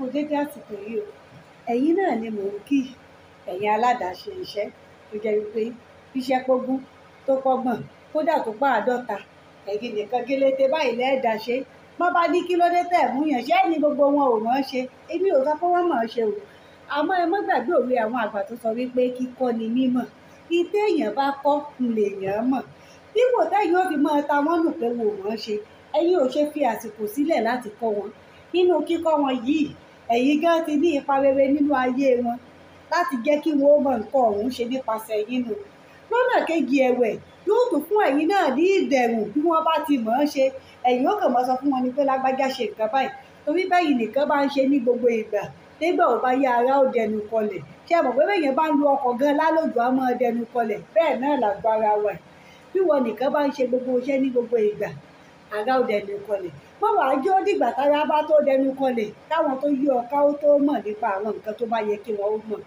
Kú dédé àsìkò yìí o. Ẹ̀yin náà ni mò ń kí, ẹ̀yin aládàáṣe iṣẹ́ tó jẹ́ wípé iṣẹ́ pógún tó pọ́gbọ̀n kódà tó pa àádọ́ta, ẹ̀yin nìkan gélété báyìí lẹ́ẹ̀dá ṣe. Wọ́n bá ní kí ló dé tẹ̀ mú yàn ṣé ní gbogbo wọn ò mọ̀ ọ́n ṣe. Èmi ò sọ pé wọ́n mọ̀ ọ́n ṣe o. Àmọ́ ẹ má gbàgbé òwe àwọn àgbà tó sọ wípé kíkọ́ ni mímọ̀. Ìtẹ́ èèyàn bá kọ́ ń lè yàn mọ̀. Dípò tẹ́yin ó fi máa ta wọ́n nù pé wọn ò mọ̀ ọ́n ṣe, ẹ̀yin ò ṣe fi àsìkò sílẹ̀ láti kọ́ wọn. Nínú kíkọ́ wọn yìí, ẹ̀yin gan ti ní ipa rere nínú ayé wọn láti jẹ́ kí wọ́n ó mọ nǹkan ọ̀hún ṣe nípasẹ̀ yín nù. Lọ́nà kejì ẹ̀wẹ̀, yóò tún fún ẹ̀yin náà ní ìdẹ̀rùn bí wọ́n bá ti mọ̀ ọ́n ṣe. Ẹ̀yin ó kàn máa sọ fún wọn ni pé lágbájá ṣe nǹkan báyìí. Torí bẹ́yìn nìkan bá ń ṣe ní gbogbo ìgbà, nígbà ò bá yá ara ó dẹnu kọlẹ̀. Ṣé ẹ mọ̀ pé bẹ́yẹn bá ń lu ọkọ̀ gan lálòjù á máa dẹnu kọlẹ̀? Bẹ́ẹ̀ náà làgbo ara wa. Bí wọ́n nìkan bá ń ṣe gbogbo iṣẹ́ ní gbogbo ìgbà, ara ó dẹnu kọlẹ̀. Má wàá jó dìgbà tára bá tó dẹnu kọlẹ̀ káwọn tó yí ọ ká ó tó mọ̀ nípa àwọn nǹkan tó bá yẹ kí wọ́n ó mọ̀.